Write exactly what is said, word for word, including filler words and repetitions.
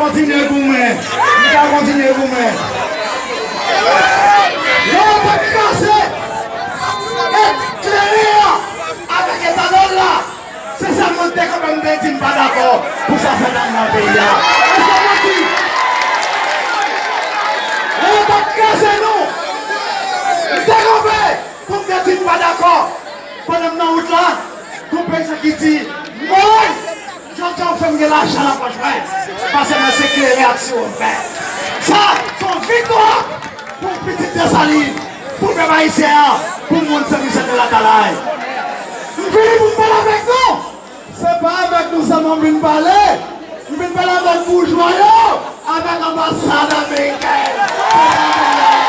Kontinye goumen. M ka kontinye goumen. Lè yo t ap kraze e kleren an avèk etanòl la, se sèlman m te kanpe m te di m pa dakò pou sa fèt anndan peyi a. E se manti. Lè yo t ap kraze nou, m te kanpe pou m te di m pa dakò. Pandan m nan wout la, gon peyizan ki di, mwen, jodi a w fè m gen lajan nan pòch mwen. Paske mwen se kleren ak siwo m fè. Sa, se yon viktwa pou pitit Desalin, pou pèp ayisyen an, pou moun Senmicèl de Latalay. M vini pou m pale avèk nou. Se pa avèk nou sèlman m vin pale. M vin pale avèk boujwa yo, avèk anbasad amerikèn.